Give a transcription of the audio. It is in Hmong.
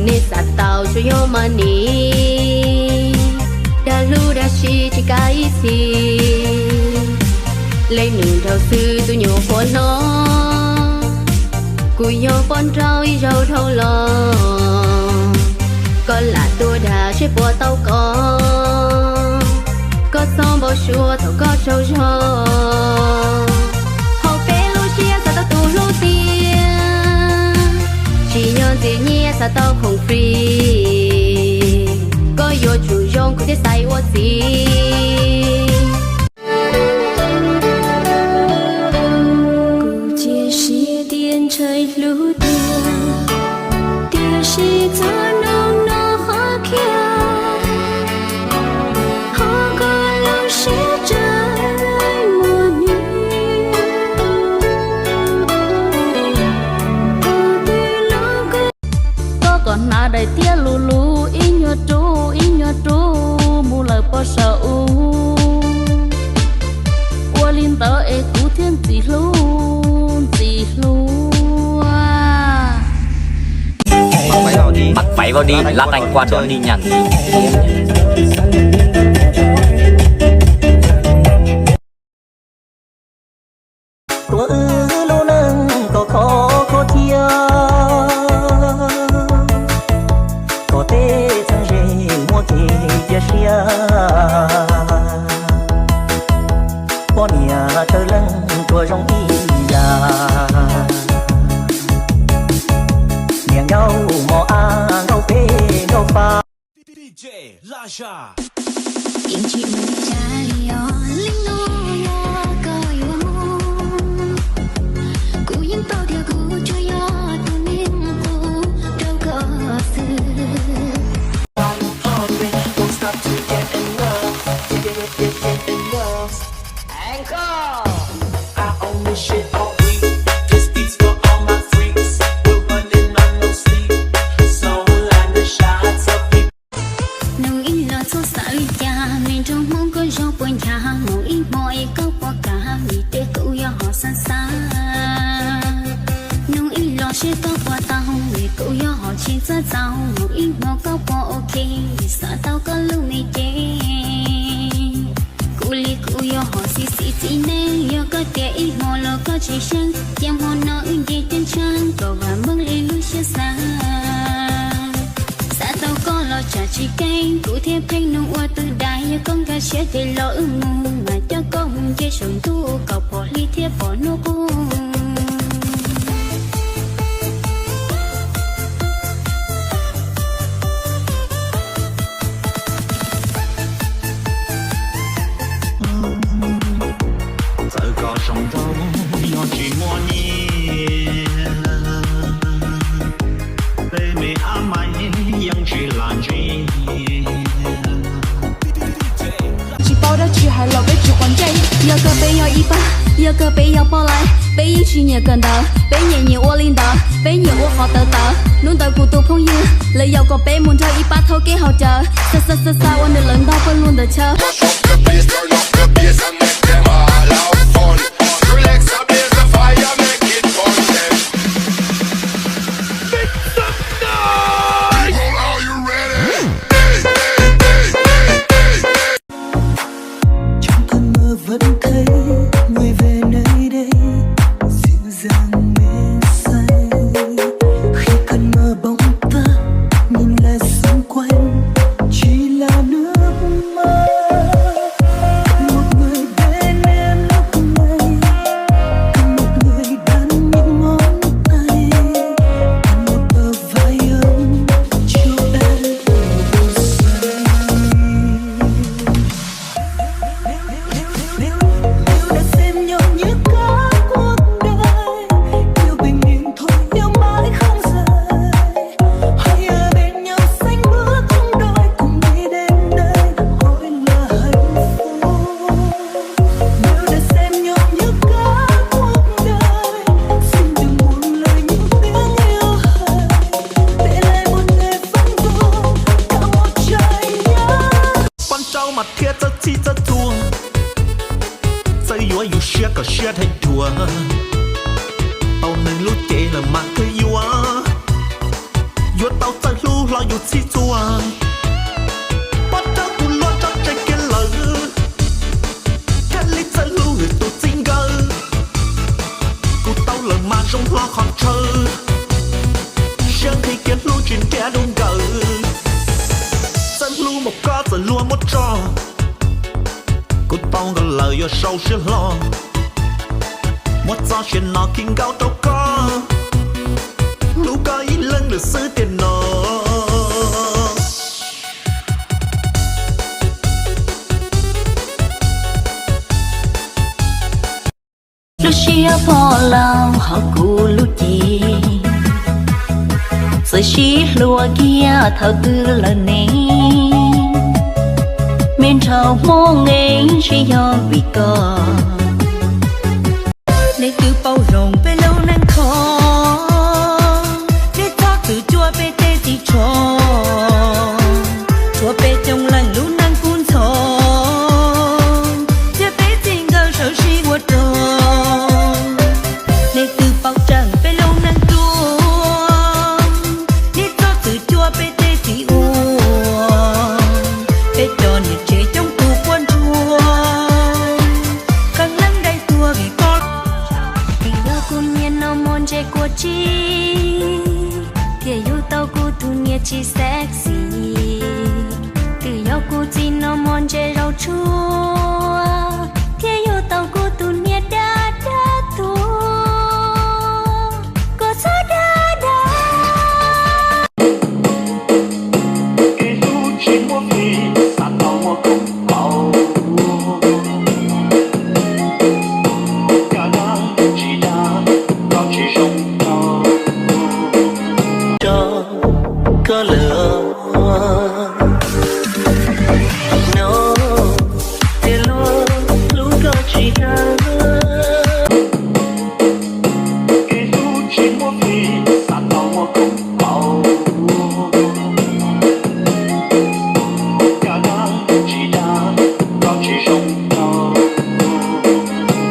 Nej xav tau tsuas yog money, dag lub dag si tsis kav ib txhis. Leej nus nraug xwb tus nyuam qhuav hlob, kuv yog poj nrauj ib zaug dhau los. Koj lam tuaj dag seb puas tau koj, koj txhob npau suav thaum koj tsaug zog. Hauv peb lub siab xav tau tus hlub tiag, tsis yog ntxias nyiaj xav tau khoom free. Koj yuav tsum zoo kuv thiaj xaiv ua txiv. Kuv cia siab tias ntshai hlub tiag, tiam sis txoj hnub no qhov khiav, qhov koj lub siab tseem muaj hnub. Koj kom hnav daim tiab lus lus ib nyuag rub ib nyuag rub mus lawm pog saum u. Ua li ntawd es kuv thiaj ntxim hlub ntxim hlub. Bật váy vào đi, lắc anh qua đón đi nhỉ. Tuav wb lub neej kom khov kho thiab, kom tej txheeb ze muaj kev cia siab. Poj niam tsawg leej tsuas zoo ib yam, niam ncaub mos ab nraug peb nraug fab. Yeej tsis ua li cas li os, leej no yog koj yuav mus. Kuv yeej paub tias kuv tsuas yog tus neeg qub rau koj xwb. Nug ib los txhob xav li cas, me nraug Hmoob koj zoo puas ncav, mus ib hmo es koj puas kam, vim tias kuv yog hom xav xav. Nug ib los seb koj puas tau, vim kuv yog hom tsis txawj txaus, mus ib hmo koj puas ok, vim xav tau koj lub me cev. Kuv li kuv yog hom xis xis txiv neej, yog koj tias ib hmo los koj tsis seej, cia hmo no wb nce ceeb tsheej kom vam meej li lub siab xav. Xav tau koj los tsam tsis keej, kuv thiaj pheej nug ua tus dais, yog koj nkag siab ces los wb mus, mas coj koj mus nce saum ntuj kom pom hli thiab pom hnub qub. Txawm koj zoo nraug yog tsis muaj nyiaj, peb me ab mais yeej tsis lam ntsia. Tsis paub dab tsi hais los peb tsis quav ntsej. Yog kawg peb yog ib pab, yog kawg peb yog poj laib, peb yeej tsis nyiam kawm ntawv, peb nyiam nyiam ua li ntawd, peb nyiam ua qhov tawv tawv. Hnub ntawd kuv tus phooj ywg lawv yaum kom peb mus nrog ib pab thauj kev haus cawv, xa xa xa xa ua nws lawv ntog pawg lug ntawm chaw. Trong cơn mơ vẫn thấy người về nơi đây dịu dàng mê say. Khi cơn mơ bóng tắt, nhìn lại xung quanh chỉ là nước mắt. Cần một người bên em lúc này, cần một người đan những ngón tay, cần một bờ vai ấm cho em ngủ say. Nếu đã xem nhau như cả cuộc đời, yêu bình yên thôi nhau mãi không rời. Hãy ở bên nhau sánh bước trong đôi cùng đi đến đây, gọi là hạnh phúc. Nếu đã xem nhau như cả cuộc đời, xin đừng buông lời những tiếng yêu hời, để lại một người phấn đấu cả một trời nhớ. Poj nrauj mas thiab txawj txhij txawj txhua, txawj yuav yus siab kom siab dhau dhua. Tau nws lub cev lawm mas kawg yuav, yuav tau txawj hlub Tau yus txhij txhua, pab rau tus luag tso tseg kiag lawm. Thiaj li txawj hlub tus txiv nkawd. Kuv tau lawm mas zoo hlo qhov tshawv, siab nqhis kiag hlub tsis nrhiav dua nkawd. Txawj hlub mas koj txawm luag muab tso, kuv tau nkaus lawm yuav sau siab hlo. Muab txoj sia no khi nkaus rau koj, hlub koj ib leeg lawm xwb tiag no. Lub siab phem laus hauv kuv lub cev, txawm sib hlub kiag thaum twg lawm ne. Me nraug Hmoob es tsis yog vim koj. Nej twb paub zoo peb lub neej kho, nej txhob txwm cuag peb tej txiv tsho. Tshuav peb coob leej lub neej kub ntxhov, thiab peb txij nkawm sawv sib ua rog. Nej twb paub tseeb peb lub neej ruam, nej txhob txwm cuag peb tej txiv ua. Peb cov niam tsev coob tus quaj ntsuag, qee leej dai tuag vim koj. Twb yog kuv niag no muaj ntse kua tsib, thiaj yug tau kuv tus niag tsis sexy. Twb yog kuv txiv no muaj ntse zaub tsuag, thiaj yug tau kuv tus niag dab dab tuag, koj txhob dag dag. Kev hlub tsis muaj fij, xav tau muaj koom haum. Koj dag tsis dag, koj tsis zoo rau koj lawm. No, tias luag hlub koj tsis dag. Kev hlub tsis muaj fij.